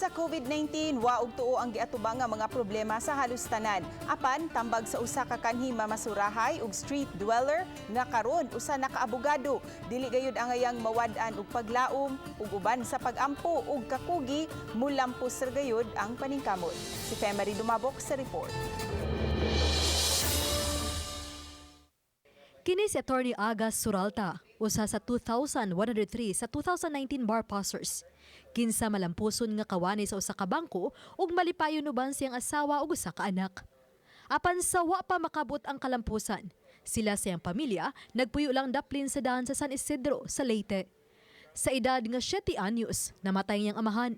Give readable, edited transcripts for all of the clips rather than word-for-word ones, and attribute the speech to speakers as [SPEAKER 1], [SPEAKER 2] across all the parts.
[SPEAKER 1] Sa COVID-19, wa og tuo ang giatubang nga mga problema sa halos tanan. Apan tambag sa usa ka kanhi mamasurahay ug street dweller nga karon usa na ka abogado, dili gayud angayang mawad-an og paglaom ug uban sa pagampo ug kakugi, mulampos ra gayud ang paningkamot. Si Femery Dumabok sa report.
[SPEAKER 2] Kini si Attorney Agas Suralta, usa sa 2,103 sa 2019 bar passers. Kinsa malampuson nga kawani sa usa ka bangko ug malipayon uban siyang asawa ug usa ka anak. Apan sa wa pa makabot ang kalampusan, sila siyang pamilya nagpuyo lang daplin sa daan sa San Isidro sa Leyte. Sa edad nga 7 anyos, namatay niyang amahan.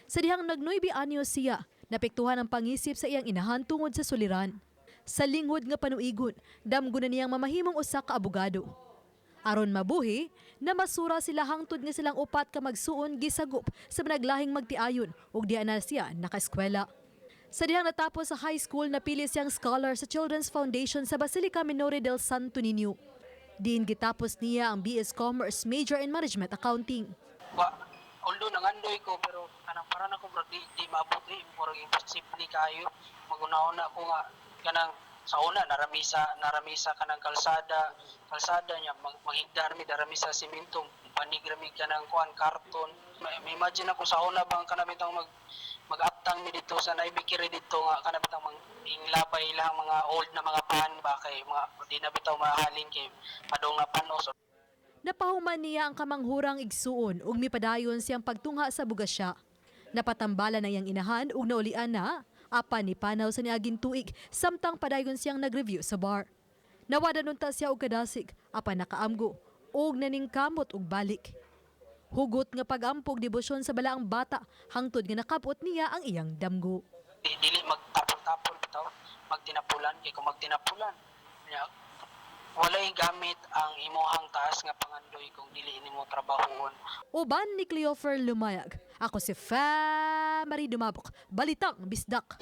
[SPEAKER 2] Sa dihang nag 9 anyos siya, napektuhan ang pangisip sa iyang inahan tungod sa suliran. Sa linghod nga panuigon, damgo na niyang mamahimong usa ka abogado. Aron mabuhi, namasura sila hangtod nga silang upat ka magsuon gisagop sa managlahing magtiayon ug diha na siya nakaeskwela. Sa dihang natapos sa high school, napili siyang scholar sa Children's Foundation sa Basilica Minore del Santo Niño. Diin gitapos niya ang BS Commerce major in Management Accounting.
[SPEAKER 3] Wa, although nangandoy ko, pero kanang para na ko murag di maabot, di murag imposible kayo. Maguna-una ko nga kanang sa una naramisa kanang kalsada kalsada niya, manghigda rami, darami sa simento, panig rami kanang kuan, karton. May imagine ako sa una bang kanang bitang mag-atang mi dito sa naibikiri dito nga kanang bitang mang inglabay lang mga old na mga pan ba, kay mga di na bitaw mahalin kay padong na panos.
[SPEAKER 2] Napahuman niya ang kamanghurang igsuon ug mipadayon siyang pagtungha sa bugasya. Napatambala na iyang inahan ug naulian na apan ni panaw sa niaging tuig samtang padayon siyang nag-review sa bar. Nawada nunta siya og kadasig apan nakaamgo ug naningkamot og balik. Hugot nga pag-ampog debosyon sa balaang bata hangtod nga nakabot niya ang iyang damgo.
[SPEAKER 3] Dili magtapol-tapol bitaw, magtinapulan, kay kung magtinapulan nya, walay gamit ang imuhang taas nga pangandoy kung dili nimo trabahoon.
[SPEAKER 2] Uban ni Cleofer Lumayag. Ako si Fa Marie Dumabok. Balitang Bisdak.